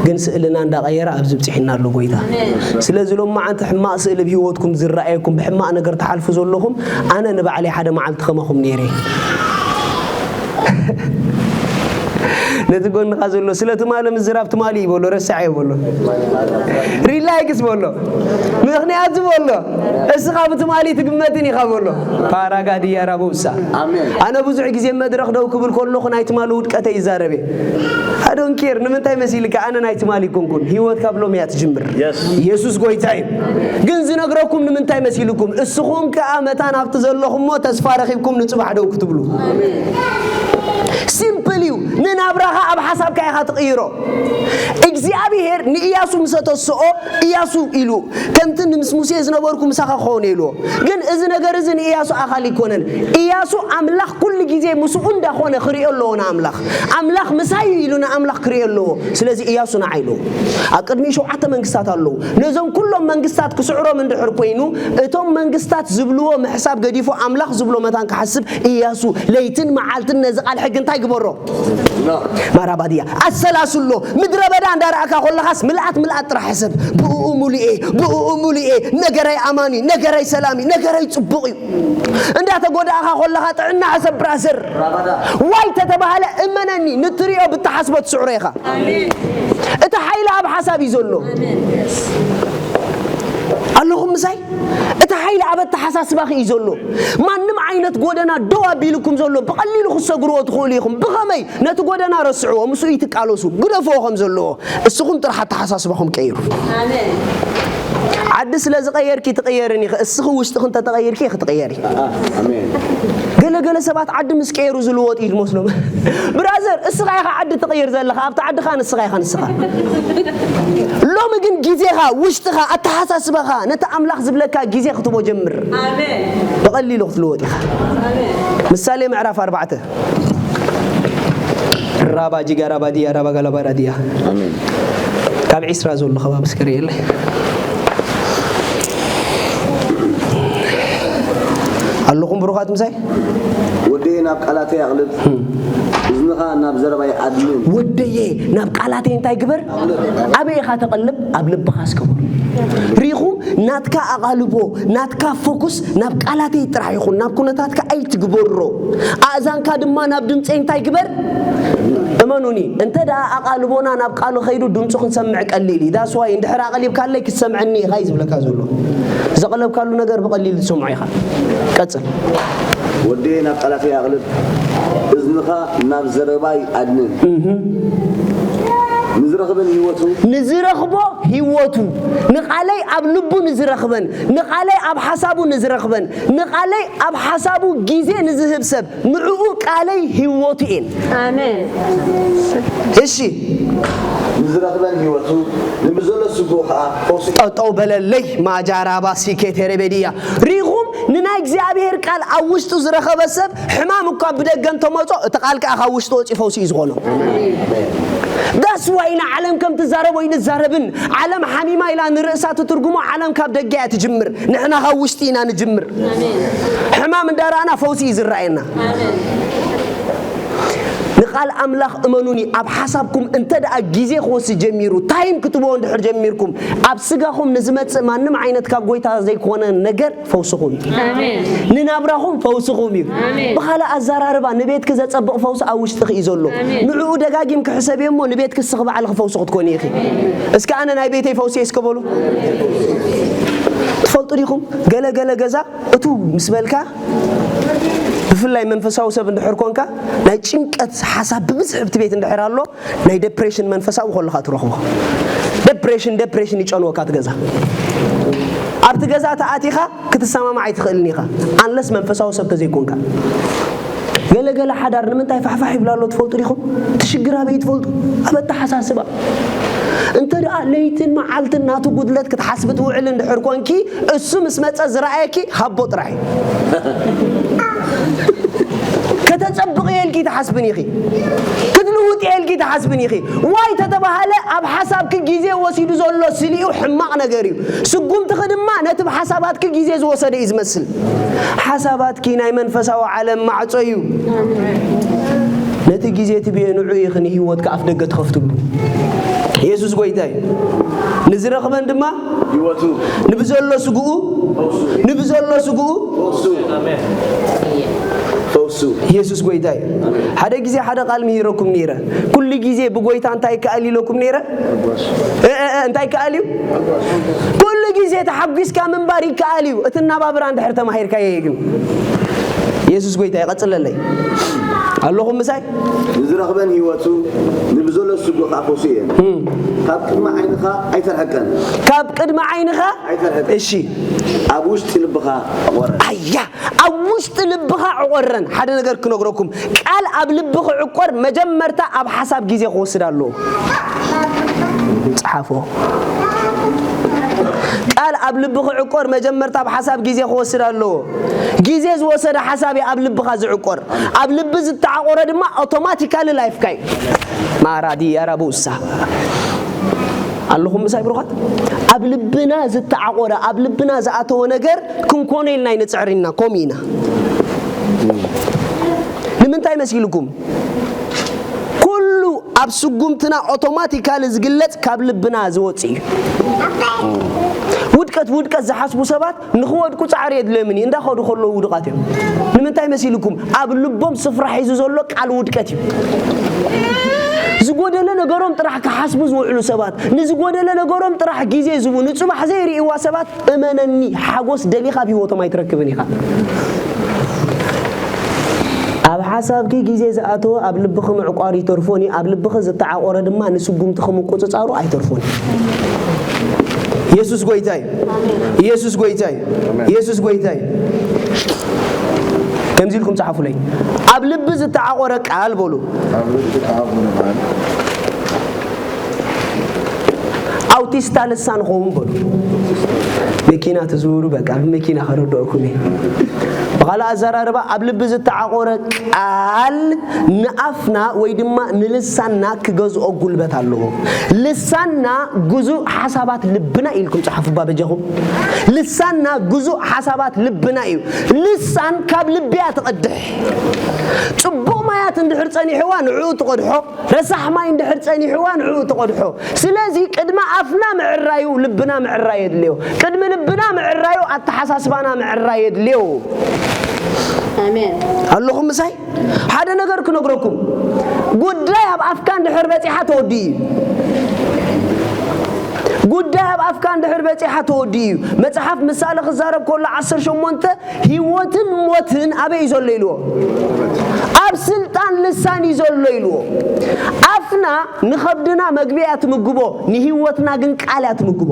ግን ስእልና እንዳቐየረ ኣብዚ ብፅሒና ኣሎ ጎይታ። ስለዚ ሎም መዓንቲ ሕማቕ ስእሊ ብህይወትኩም ዝረኣየኩም፣ ብሕማቕ ነገር ትሓልፉ ዘለኹም፣ ኣነ ንባዕለይ ሓደ መዓልቲ ከማኹም ነይረ። ነቲ ጎንኻ ዘሎ፣ ስለ ትማሊ ምዝራብ ትማሊ እዩ በሎ፣ ረሳዕ እዩ በሎ። ሪላክስ በሎ። ምኽንያቱ በሎ፣ እስኻ ብትማሊ ትግመትን ኢኻ በሎ። ፓራጋድያ ራቦሳ። ኣሜን። ኣነ ብዙሕ ግዜ መድረኽ ደው ክብል ከለኹ ናይ ትማሊ ውድቀተይ ይዛረብ እየ። ኣዶንኬር ንምንታይ መሲልካ? ኣነ ናይ ትማሊ ኣይኮንኩን። ህይወት ካብ ሎሚ እያ ትጅምር። የስ። ኢየሱስ ጎይታ እዩ። ግን ዝነግረኩም ንምንታይ መሲልኩም? እስኹም ከኣ መታን ኣብቲ ዘለኹሞ ተስፋ ረኺብኩም ንጽባሕ ደው ክትብሉ። ሲምፕል እዩ። ንናብራኻ ኣብ ሓሳብካ ኢኻ ትቕይሮ። እግዚኣብሄር ንኢያሱ ምስ ኣተስኦ፣ ኢያሱ ኢሉ፣ ከምቲ ምስ ሙሴ ዝነበርኩ ምሳኻ ክኸውን ኢልዎ። ግን እዚ ነገር እዚ ንኢያሱ ኣኻሊ ኣይኮነን። ኢያሱ ኣምላኽ ኩሉ ግዜ ምስኡ እንዳኾነ ክሪኦ ኣለዎ ንኣምላኽ። ኣምላኽ ምሳይ እዩ ኢሉ ንኣምላኽ ክሪኦ ኣለዎ። ስለዚ ኢያሱ ንዓይ ኢልዎ። ኣብ ቅድሚኡ ሸውዓተ መንግስታት ኣለዉ። ነዞም ኩሎም መንግስታት ክስዕሮም እንድሕር ኮይኑ፣ እቶም መንግስታት ዝብልዎ ምሕሳብ ገዲፉ ኣምላኽ ዝብሎ መታን ክሓስብ ኢያሱ ለይትን መዓልትን ነዚ ቃል ሕጊ እንታይ ግበሮ? ማራባድያ ኣሰላስሎ። ምድረ በዳ እንዳረኣካ ከለኻስ ምልኣት ምልኣት ጥራሕ ሕሰብ። ብእኡ ሙሉእ እየ፣ ብእኡ ሙሉእ እየ፣ ነገረይ ኣማን እዩ፣ ነገረይ ሰላም እዩ፣ ነገረይ ጽቡቕ እዩ። እንዳተጎዳእኻ ከለኻ ጥዕና ሕሰብ ብራዘር። ዋይ ተተባህለ እመነኒ፣ ንትሪኦ ብትሓስቦ ትስዕሮ ኢኻ። እቲ ሓይሊ ኣብ ሓሳብ እዩ ዘሎ። ኣለኹም ምሳይ? እቲ ሓይሊ ኣብ ኣተሓሳስባኺ እዩ ዘሎ። ማንም ዓይነት ጎደና ደው ኣቢልኩም ዘሎ ብቐሊሉ ክትሰግርዎ ትኽእሉ ኢኹም። ብኸመይ? ነቲ ጎደና ረስዕዎ፣ ምስኡ ይትቃለሱ፣ ግደፍዎ ከም ዘለዎ። እስኹም ጥራሕ ኣተሓሳስባኹም ቀይሩ። ዓዲ ስለ ዝቐየርኪ ትቕየርን ኢኺ። እስኺ ውሽጥኺ እንተተቐይርኪ ኢኺ ትቕየሪ። ኣሜን። ገለ ገለ ሰባት ዓዲ ምስ ቀየሩ ዝልወጡ እዩ ዝመስሎም። ብራዘር፣ እስኻ ኢኻ ዓዲ ትቕይር ዘለኻ፣ ኣብቲ ዓድኻ ንስኻ ኢኻ ንስኻ። ሎሚ ግን ግዜኻ፣ ውሽጥኻ፣ ኣተሓሳስባኻ ነቲ ኣምላኽ ዝብለካ ግዜ ክትቦ ጀምር። ኣሜን። ብቐሊሉ ክትልወጥ ኢኻ። ኣሜን። ምሳሌ ምዕራፍ ኣርባዕተ። ራባ ጂጋ ራባ ድያ ራባ ጋላ ባራ ድያ። ኣሜን። ካብ ዒስራ ዘሎ ከባቢ እስከ ርእየለይ። ኣለኹም ብሩኻት ምሳይ? ወደየ ናብ ቃላተይ ኣቕልብ፣ እዝንኻ ናብ ዘረባይ ኣድንን። ወደየ ናብ ቃላተይ እንታይ ግበር? ኣበይ ኢኻ ተቐልብ? ኣብ ልብኻ እስከ በሉ። ሪኹም? ናትካ ኣቓልቦ፣ ናትካ ፎኩስ ናብ ቃላተይ ጥራሕ ይኹን፣ ናብ ኩነታትካ ኣይትግበሮ። ኣእዛንካ ድማ ናብ ድምፀይ እንታይ ግበር? እመኑኒ፣ እንተ ደኣ ኣቓልቦና ናብ ቃሉ ኸይዱ ድምፁ ክንሰምዕ ቀሊል እዩ። ዳስ ዋይ እንድሕር ኣቐሊብካለይ ክትሰምዐኒ ኢኻ እዩ ዝብለካ ዘሎ። ዘቐለብካሉ ነገር ብቐሊሉ ትሰምዖ ኢኻ። ቀጽል። ወደየ ናብ ቃላተይ ኣቕልብ፣ እዝንኻ ናብ ዘረባይ ኣድንን። ንዝረኽበን ህይወቱ። ንዝረኽቦ ህይወቱ፣ ንቓለይ ኣብ ልቡ ንዝረኽበን፣ ንቓለይ ኣብ ሓሳቡ ንዝረኽበን፣ ንቓለይ ኣብ ሓሳቡ ግዜ ንዝህብ ሰብ፣ ንዕኡ ቃለይ ህይወቱ እየን። ኣሜን። እሺ። ንዝረኽበን ህይወቱ፣ ንብዘሎ ስግኡ ኸዓ ፈውሲ። ጠጠው በለለይ። ማጃራባ ሲኬ ቴሬቤድያ። ሪኹም? ንናይ እግዚኣብሔር ቃል ኣብ ውሽጡ ዝረኸበ ሰብ ሕማም እኳ ብደገ እንተመጾ፣ እቲ ቃል ከኣ ካብ ውሽጡ ወጺኡ ፈውሲ እዩ ዝኾኖ። ዳስ ዋይ ኢና ዓለም ከም ትዛረቦ ኣይንዛረብን። ዓለም ሓሚማ ኢላ ንርእሳ ትትርጉሞ፣ ዓለም ካብ ደገ እያ ትጅምር። ንሕና ካብ ውሽጢ ኢና ንጅምር። ሕማም እንዳረኣና ፈውሲ እዩ ዝረኣየና። ንቃል ኣምላኽ እመኑኒ፣ ኣብ ሓሳብኩም እንተ ደኣ ግዜ ክወስድ ጀሚሩ፣ ታይም ክትብዎ እንድሕር ጀሚርኩም፣ ኣብ ስጋኹም ንዝመጽእ ማንም ዓይነት ካብ ጎይታ ዘይኮነ ነገር ፈውስኹም እዩ። ኣሜን። ንናብራኹም ፈውስኹም እዩ። ኣሜን። ብኻልእ ኣዘራርባ ንቤትኪ ዘጸብቕ ፈውሲ ኣብ ውሽጥኺ እዩ ዘሎ። ኣሜን። ንዕኡ ደጋጊምኪ ሕሰብዮ እሞ ንቤትኪ እስኺ ባዕልኺ ፈውሲ ክትኮኒ ኢኺ። እስከ ኣነ ናይ ቤተይ ፈውሲ እየ እስከ በሉ። ትፈልጡ ዲኹም? ገለ ገለ ገዛ እቱ ምስ በልካ፣ ብፍላይ መንፈሳዊ ሰብ እንድሕር ኮንካ፣ ናይ ጭንቀት ሓሳብ ብብዝሒ ኣብቲ ቤት እንድሕር ኣሎ፣ ናይ ደፕሬሽን መንፈሳዊ ከለኻ ትረኽቦ። ደፕሬሽን፣ ደፕሬሽን ይጨንወካ እቲ ገዛ። ኣብቲ ገዛ ተኣቲኻ ክትሰማማዕ ኣይትኽእልን ኢኻ፣ ኣንለስ መንፈሳዊ ሰብ ተዘይኮንካ። ገለ ገለ ሓዳር ንምንታይ ፋሕፋሕ ይብላ ኣሎ ትፈልጡ ዲኹም? እቲ ሽግር ኣበይ ትፈልጡ? ኣብ ኣተሓሳስባ። እንተ ደኣ ለይትን መዓልትን ናቱ ጉድለት ክትሓስቢ ትውዕል እንድሕር ኮንኪ፣ እሱ ምስ መጸ ዝረኣየኪ ሃቦ ጥራሕ እዩ። ከተጸብቕዮ ኢልኪ ትሓስብን ኢኺ። ክትልውጥዮ ኢልኪ ትሓስብን ኢኺ። ዋይ ተተባሃለ ኣብ ሓሳብኪ ግዜ ወሲዱ ዘሎ ስሊኡ ሕማቕ ነገር እዩ። ስጉምትኺ ድማ ነቲ ብሓሳባትኪ ግዜ ዝወሰደ እዩ ዝመስል። ሓሳባትኪ ናይ መንፈሳዊ ዓለም ማዕጾ እዩ። ነቲ ግዜ ትብዮ ንዑ ኢኺ ንህይወትኪ ኣፍ ደገ ትኸፍትሉ። የሱስ ጎይታ እዩ። ንዝረኽበን ድማ ህይወቱ ንብዘሎ ስግኡ ንብዘሎ ስግኡ ፈውሱ ፈውሱ የሱስ ጎይታ እዩ። ሓደ ግዜ ሓደ ቃል ምሂረኩም ነይረ። ኩሉ ግዜ ብጎይታ እንታይ ይከኣል ኢለኩም ነይረ። እ፣ እ፣ እ፣ እንታይ ይከኣል እዩ? ኩሉ ግዜ ተሓጒስካ ምንባር ይከኣል እዩ። እቲ እናባብራ እንድሕር ተማሂርካዮ እዩ ግን። የሱስ ጎይታ ይቐጽለለይ ኣለኹም ምሳይ። ንዝረኽበን ህይወቱ ንብዘሎ ስጉ ከዓ ፈውሱ እየን። ካብ ቅድሚ ዓይንኻ ኣይተርሕቀን። ካብ ቅድሚ ዓይንኻ ኣይተርሕቀን። እሺ ኣብ ውሽጢ ልብኻ ኣቆረ። ኣያ ኣብ ውሽጢ ልብኻ ዕቆረን። ሓደ ነገር ክነግረኩም፣ ቃል ኣብ ልቢ ክዕቆር መጀመርታ ኣብ ሓሳብ ግዜ ክወስድ ኣለዎ። ጸሓፎ። ቃል ኣብ ልቢ ክዕቆር መጀመርታ ኣብ ሓሳብ ግዜ ክወስድ ኣለዎ። ግዜ ዝወሰደ ሓሳብ እዩ ኣብ ልብኻ ዝዕቆር። ኣብ ልቢ ዝተዓቆረ ድማ ኣውቶማቲካሊ ላይፍካ እዩ። ማራዲ ያራቡሳ ኣለኹም ምሳይ ብሩኻት። ኣብ ልብና ዝተዓቆረ ኣብ ልብና ዝኣተወ ነገር ክንኮኖ ኢልና ኣይንጽዕር ኢና። ኮም ኢና። ንምንታይ መሲልኩም? ኩሉ ኣብ ስጉምትና ኣውቶማቲካሊ ዝግለጽ ካብ ልብና ዝወጽእ እዩ። ውድቀት ውድቀት ዝሓስቡ ሰባት ንኽወድቁ ጻዕሪ የድልዮምን እዩ። እንዳኸዱ ከለዉ ውዱቓት እዮም። ንምንታይ መሲልኩም? ኣብ ልቦም ስፍራ ሒዙ ዘሎ ቃል ውድቀት እዩ። ዝጎደለ ነገሮም ጥራሕ ክሓስቡ ዝውዕሉ ሰባት፣ ንዝጎደለ ነገሮም ጥራሕ ግዜ ዝቡ ንጽባሕ ዘይርእይዋ ሰባት፣ እመነኒ፣ ሓጎስ ደሊኻ ኣብ ህይወቶም ኣይትረክብን ኢኻ። ኣብ ሓሳብኪ ግዜ ዝኣተወ ኣብ ልብኺ ምዕቋር ይተርፎን እዩ፣ ኣብ ልብኺ ዝተዓቆረ ድማ ንስጉምትኺ ምቁጽጻሩ ኣይተርፎን እዩ። የሱስ ጎይታ እዩ። የሱስ ጎይታ እዩ። የሱስ ጎይታ እዩ። ከምዚ ኢልኩም ጸሓፉለይ። ኣብ ልቢ ዝተዓቆረ ቃል በሉ። ኣብ ልቢ ተዓቑረ ቃል ኣውቲስታ ልሳን ኸውን በሉ። መኪና ትዝውሩ በቃ ብመኪና ከረድኦኩም እየ። ብኻልእ ኣዘራርባ ኣብ ልቢ ዝተዓቆረ ቃል ንኣፍና ወይ ድማ ንልሳንና ክገዝኦ ጉልበት ኣለዎ። ልሳንና ግዙእ ሓሳባት ልብና ኢልኩም ጸሓፉ ባበጃኹም። ልሳንና ግዙእ ሓሳባት ልብና እዩ። ልሳን ካብ ልቢ እያ ትቐድሕ። ጽቡቕ ማያት እንድሕር ጸኒሕዋ ንዕኡ ትቐድሖ። ረሳሕ ማይ እንድሕር ጸኒሕዋ ንዕኡ ትቐድሖ። ስለዚ ቅድሚ ኣፍና ምዕራዩ ልብና ምዕራይ የድልዮ። ቅድሚ ልብና ምዕራዩ ኣተሓሳስባና ምዕራይ የድልዮ። ኣሜን። ኣለኹም ምሳይ? ሓደ ነገር ክነግረኩም። ጉዳይ ኣብ ኣፍካ እንድሕር በጺሓ ተወዲ እዩ። ጉዳይ ኣብ ኣፍካ እንድሕር በጺሓ ተወዲ እዩ። መጽሓፍ ምሳሌ ክዛረብ ከሎ ዓሰርተ ሸሞንተ ህይወትን ሞትን ኣበይ እዩ ዘሎ ኢልዎ? ኣብ ስልጣን ልሳን እዩ ዘሎ ኢልዎ። ኣፍና ንኸብድና መግቢ እያ ትምግቦ፣ ንህይወትና ግን ቃል እያ ትምግቦ።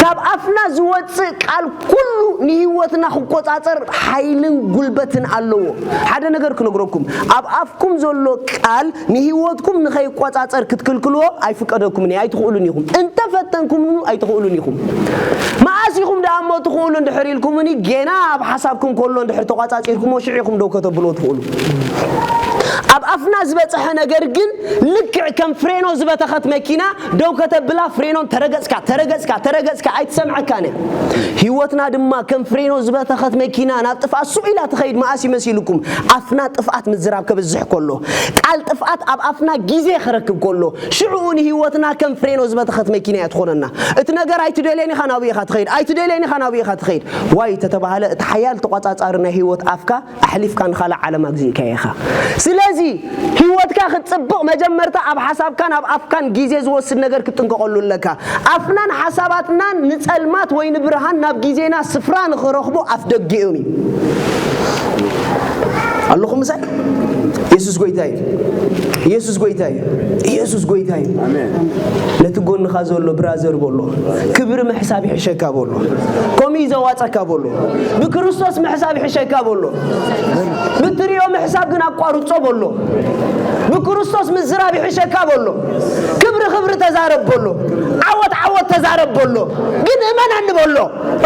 ካብ ኣፍና ዝወፅእ ቃል ኩሉ ንህይወትና ክቆፃፀር ሓይልን ጉልበትን ኣለዎ። ሓደ ነገር ክነግረኩም፣ ኣብ ኣፍኩም ዘሎ ቃል ንህይወትኩም ንኸይቆጻጸር ክትክልክልዎ ኣይፍቀደኩምን እየ። ኣይትኽእሉን ኢኹም። እንተፈተንኩም ኣይትኽእሉን ኢኹም። መኣስ ኢኹም ደኣ እሞ ትኽእሉ እንድሕር ኢልኩምኒ፣ ጌና ኣብ ሓሳብኩም ከሎ እንድሕር ተቋጻጺርኩሞ ሽዑ ኢኹም ደው ከተብልዎ ትኽእሉ። ኣብ ኣፍና ዝበጽሐ ነገር ግን ልክዕ ከም ፍሬኖ ዝበተኸት መኪና ደው ከተብላ ፍሬኖን ተረገጽካ ተረገጽካ ተረገጽካ ኣይትሰምዐካን እያ። ህይወትና ድማ ከም ፍሬኖ ዝበተኸት መኪና ናብ ጥፍኣት ሱቕ ኢላ ትኸይድ መኣስ ይመሲልኩም? ኣፍና ጥፍኣት ምዝራብ ከብዝሕ ከሎ፣ ቃል ጥፍኣት ኣብ ኣፍና ግዜ ክረክብ ከሎ፣ ሽዑኡ ንህይወትና ከም ፍሬኖ ዝበተኸት መኪና እያ ትኾነና። እቲ ነገር ኣይትደልዮን ኢኻ ናብኡ ኢኻ ትኸይድ፣ ኣይትደልዮን ኢኻ ናብኡ ኢኻ ትኸይድ። ዋይ ተተባህለ እቲ ሓያል ተቋጻጻሪ ናይ ህይወት ኣፍካ ኣሕሊፍካ ንኻልእ ዓለም ኣግዚእካዮ ኢኻ። ስለዚ ህይወትካ ክትጽብቕ መጀመርታ ኣብ ሓሳብካን ኣብ ኣፍካን ግዜ ዝወስድ ነገር ክትጥንቀቐሉ ኣለካ። ኣፍናን ሓሳባትናን ንጸልማት ወይ ንብርሃን ናብ ግዜና ስፍራ ንኽረኽቦ ኣፍደጊኦም እዩ። ኣለኹም ምሳይ? የሱስ ጎይታ እዩ። የሱስ ጎይታ እዩ። የሱስ ጎይታ እዩ። ኣሜን። ነቲ ጎንኻ ዘሎ ብራዘር በሎ፣ ክብሪ ምሕሳብ ይሕሸካ በሎ፣ ከምኡ እዩ ዘዋፀካ በሎ፣ ብክርስቶስ ምሕሳብ ይሕሸካ በሎ፣ ብትሪኦ ምሕሳብ ግን ኣቋርጾ በሎ፣ ብክርስቶስ ምዝራብ ይሕሸካ በሎ፣ ክብሪ ክብሪ ተዛረብ በሎ፣ ዓወት ዓወት ተዛረብ በሎ። ግን እመነኒ በሎ፣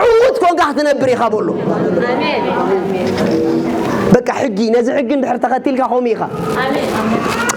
ዕዉት ኮንካ ክትነብር ኢኻ በሎ። በቃ ሕጊ፣ ነዚ ሕጊ እንድሕር ተኸቲልካ ከምኡ ኢኻ።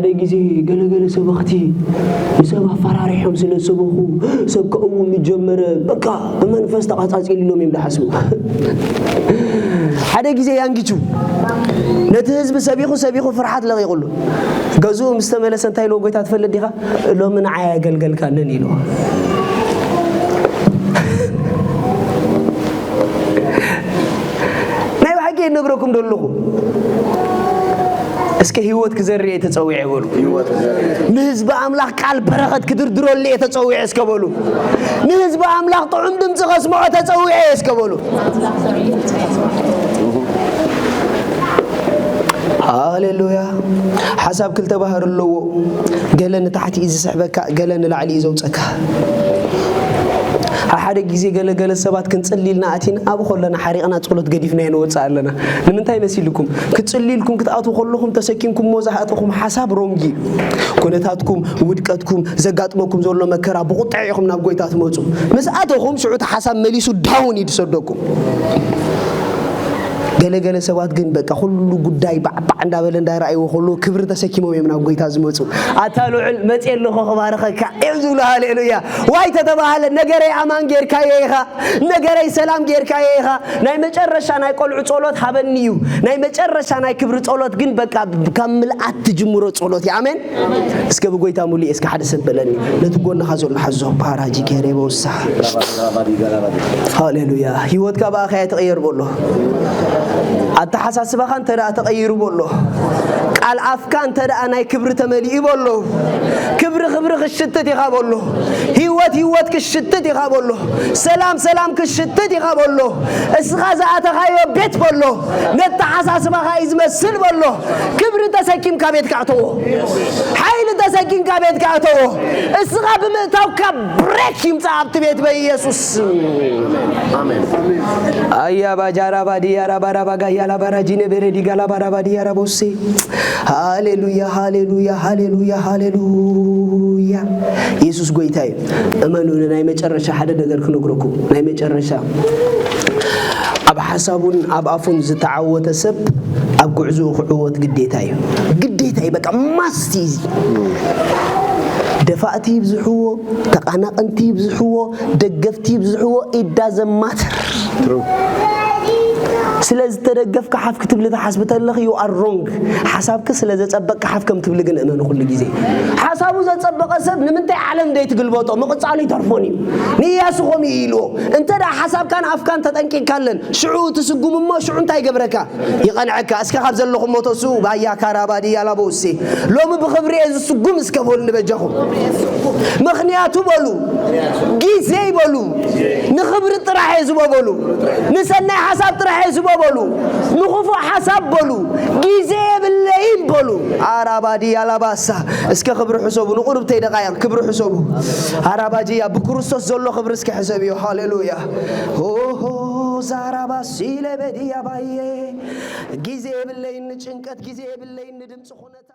ሓደ ግዜ ገለገለ ሰበኽቲ ንሰብ ኣፈራሪሖም ስለ ዝሰበኹ፣ ሰብ ክእውም ጀመረ። በቃ ብመንፈስ ተቓጻጺሉ ኢሎም እዮም ዝሓስቡ። ሓደ ግዜ ያንጊቹ ነቲ ህዝቢ ሰቢኹ ሰቢኹ ፍርሓት ለቒቑሉ። ገዝኡ ምስ ተመለሰ እንታይ ኢልዎ ጎይታ ትፈልጥ ዲኻ? "ሎሚ ንዓይ ኣገልገልካንን" ኢልዎ። ናይ ብሓቂ ይነግረኩም ዶ ኣለኹ? እስከ ህይወት ክዘርእ እየ ተጸዊዐ በሉ። ንህዝቢ ኣምላኽ ቃል በረኸት ክድርድረሉ እየ ተጸዊዐ እስከ በሉ። ንህዝቢ ኣምላኽ ጥዑም ድምፂ ከስምዖ ተጸዊዐ እየ እስከ በሉ። ሃሌሉያ። ሓሳብ ክልተ ባህሪ ኣለዎ። ገለ ንታሕቲ እዩ ዝስሕበካ፣ ገለ ንላዕሊ እዩ ዘውፀካ። ሓደ ግዜ ገለ ገለ ሰባት ክንጽሊ ኢልና ኣቲና ኣብኡ ከለና ሓሪቕና ጸሎት ገዲፍናዮ ንወጽእ ኣለና። ንምንታይ መሲልኩም? ክትጽሊ ኢልኩም ክትኣትዉ ከለኹም ተሰኪምኩምዎ ዝኣተኹም ሓሳብ ሮንግ እዩ። ኩነታትኩም፣ ውድቀትኩም፣ ዘጋጥመኩም ዘሎ መከራ ብቑጥዐ ኢኹም ናብ ጎይታ ትመጹ። ምስ ኣተኹም ሽዑ እቲ ሓሳብ መሊሱ ዳውን እዩ ዝሰደኩም። ገለ ገለ ሰባት ግን በቃ ኩሉ ጉዳይ ባዕባዕ እንዳበለ እንዳረኣይዎ ከለዉ ክብሪ ተሰኪሞም እዮም ናብ ጎይታ ዝመጹ። ኣታ ልዑል መጽየ ኣለኹ ክባርኸካ እዮም ዝብሉ። ሃሌሉያ። ዋይ ተተባሃለ ነገረይ ኣማን ጌርካዮ ኢኻ፣ ነገረይ ሰላም ጌርካዮ ኢኻ። ናይ መጨረሻ ናይ ቆልዑ ጸሎት ሃበኒ እዩ። ናይ መጨረሻ ናይ ክብሪ ጸሎት ግን በቃ ካብ ምልኣት ትጅምሮ ጸሎት እዩ። ኣሜን። እስከ ብጎይታ ሙሉእ እስከ ሓደ ሰብ በለኒ። ነቲ ጎንኻ ዘሎ ሓዞ ፓራጂ ኬሬቦሳ። ሃሌሉያ። ህይወትካ ብኣኻ እያ ትቕየር በሎ። ኣተሓሳስባኻ እንተ ደኣ ተቐይሩ በሎ። ቃል ኣፍካ እንተ ደኣ ናይ ክብሪ ተመሊኡ በሎ። ክብሪ ክብሪ ክሽትት ኢኻ በሎ። ህይወት ህይወት ክሽትት ኢኻ በሎ። ሰላም ሰላም ክሽትት ኢኻ በሎ። እስኻ ዝኣተኻዮ ቤት በሎ። ነተሓሳስባኻ እዩ ዝመስል በሎ። ክብሪ ተሰኪምካ ቤትካ ኣተዎ። ሓይሊ ተሰኪምካ ቤትካ ኣተዎ። እስኻ ብምእታውካ ብሬክ ይምጻእ ኣብቲ ቤት በኢየሱስ። ኣያ ባጃራ ባዲያ ራባራ ባጋያ ላባራ ጂነ ቤሬ ዲጋ ላባራ ባዲያ ራቦሴ። ሃሌሉያ፣ ሃሌሉያ፣ ሃሌሉያ፣ ሃሌሉያ። ኢየሱስ ጎይታ እዩ። እመኑኒ፣ ናይ መጨረሻ ሓደ ነገር ክነግረኩም። ናይ መጨረሻ ኣብ ሓሳቡን ኣብ ኣፉን ዝተዓወተ ሰብ ኣብ ጉዕዞኡ ክዕወት ግዴታ እዩ። ግዴታ እዩ፣ በቃ ማስት እዩ እዚ። ደፋእቲ ይብዝሕዎ፣ ተቓናቐንቲ ይብዝሕዎ፣ ደገፍቲ ይብዝሕዎ፣ it doesn't matter። ስለ ዝተደገፍካ ሓፍ ክትብሊ ትሓስቢ ተለኺ you are wrong። ሓሳብኪ ስለ ዘጸበቕካ ሓፍ ከም ትብሊ ግን እመኒ ኩሉ ግዜ። ሓሳቡ ዘጸበቐ ሰብ ንምንታይ ዓለም ደይ ትግልበጦ? ምቕጻሉ ይተርፎን እዩ። ንኢያሱ ከምኡ እዩ ኢልዎ። እንተ ደኣ ሓሳብካን ኣፍካን ተጠንቂቕካለን፣ ሽዑ እቲ ስጉም እሞ ሽዑ እንታይ ይገብረካ? ይቐንዐካ። እስከ ካብ ዘለኹሞ ተስኡ፣ ባያ ካራባዲ ያላቦሴ። ሎሚ ብኽብሪ እየ ዝስጉም እስከ በሉ ንበጃኹም። ምኽንያቱ በሉ፣ ግዜ ይበሉ፣ ንኽብሪ ጥራሕ እየ ዝቦ በሉ፣ ንሰናይ ሓሳብ ጥራሕ እየ ዝቦ በሉ፣ ንኽፉእ ሓሳብ በሉ፣ ግዜ የብለይን በሉ። ኣራባዲ ያላባሳ። እስከ ክብሪ ሕሰቡ፣ ንቁሩብተይ ደቃይቕ ክብሪ ሕሰቡ። ኣራባጂ ያ ብክርስቶስ ዘሎ ክብሪ እስከ ሕሰብ እዩ። ሃሌሉያ። ኦሆ ዛራባ ሲለ በዲያ ባየ። ግዜ የብለይን ንጭንቀት፣ ግዜ የብለይን ንድምፂ ኩነታ።